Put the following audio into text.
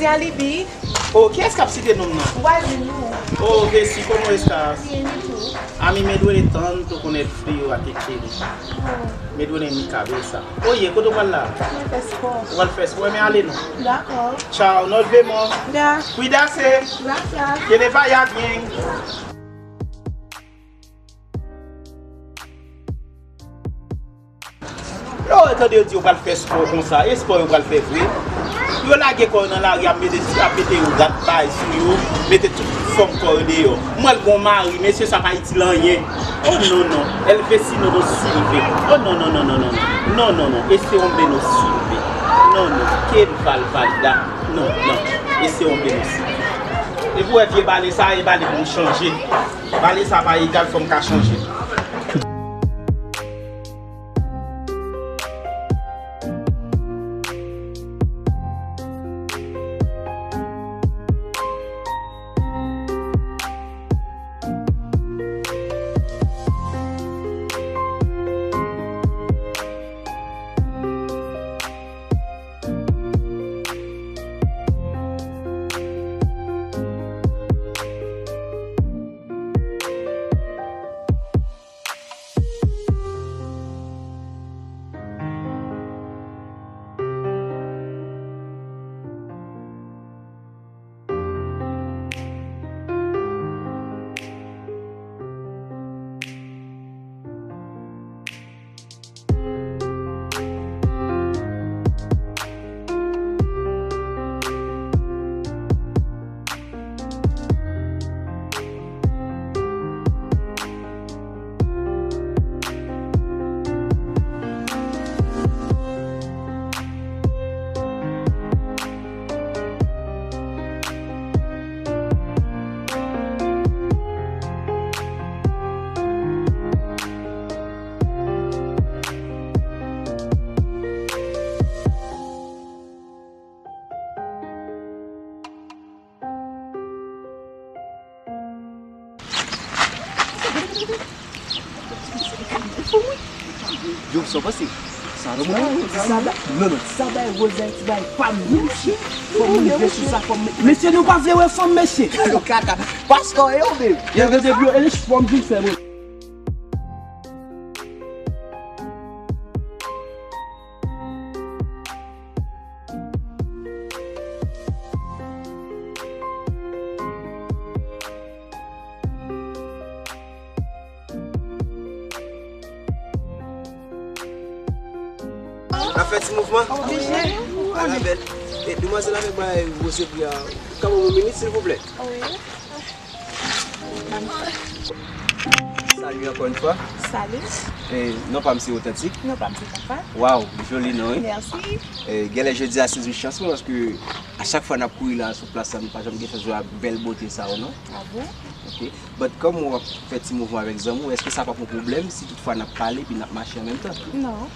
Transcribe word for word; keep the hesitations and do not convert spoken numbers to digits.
Alibi. Oh, kiyès k ap site non m nan? Vwazin ou. Oh, Vesi, ¿cómo estás? Bien, ¿y tú? A mí me duele tanto con el frío aquí, Chile. Oh. Me duele mi cabeza. Oye, kote w pral la? Mwen fè spò. Ou pral fè spò, men ale non. Dakò. Chao, nos vemos. Ya. Cuídase. Gracias. Que le vaya bien. Lè w tande yo di yo pral fè spò konsa, e spò yo pral fè vre? Yo lage kò yo nan lari, ap mete, ap mete rad bay sou yo, mete tout fòm kò yo deyò. Mwen l gon mari, mesye sa pa itil anyen. Oh non, non, el vecino no sirve. Oh non, non, non, non, non, non, non, non, ese hombre no sirve. Non, non, que barbaridad. Non, non, ese hombre no sirve. Epi w wè vye bale sa, e bale pou chanje. Bale sa pa egal, fò m ka chanje. Yo, sa w panse? Sa w panse? Ti sa bay? Non, non, ti sa bay, Rosa, ti bay pa m, non, mesye. Fò m rive sou sa, fò m met. Mesye, nou pa vle wè fanm, mesye. Yo, kaka. Pastè, yo, menm. Yo, yo, yo, e fò m vin fè, mwen. N ap fè ti mouvman? Oblije. Ala bèl. E, demwazèl avèk bay woze pri a, ka ban m yon minit, silvouplè? Wi. Salut encore une fois. Salut. E, non pa m se Otantik. Non pa m se Fafa. Waw, joli non, wi. Mèsi. E, genlè jodi a sezi chans mwen, paske a chak fwa n ap kouri la sou plas la, nou pa janm gen chans wè bèl bote sa yo, non? A bon? Ok. But kòm w ap fè ti mouvman avèk zanmi w, èske sa p ap yon pwoblèm si toutfwa n ap pale epi n ap mache an menm tan? Non.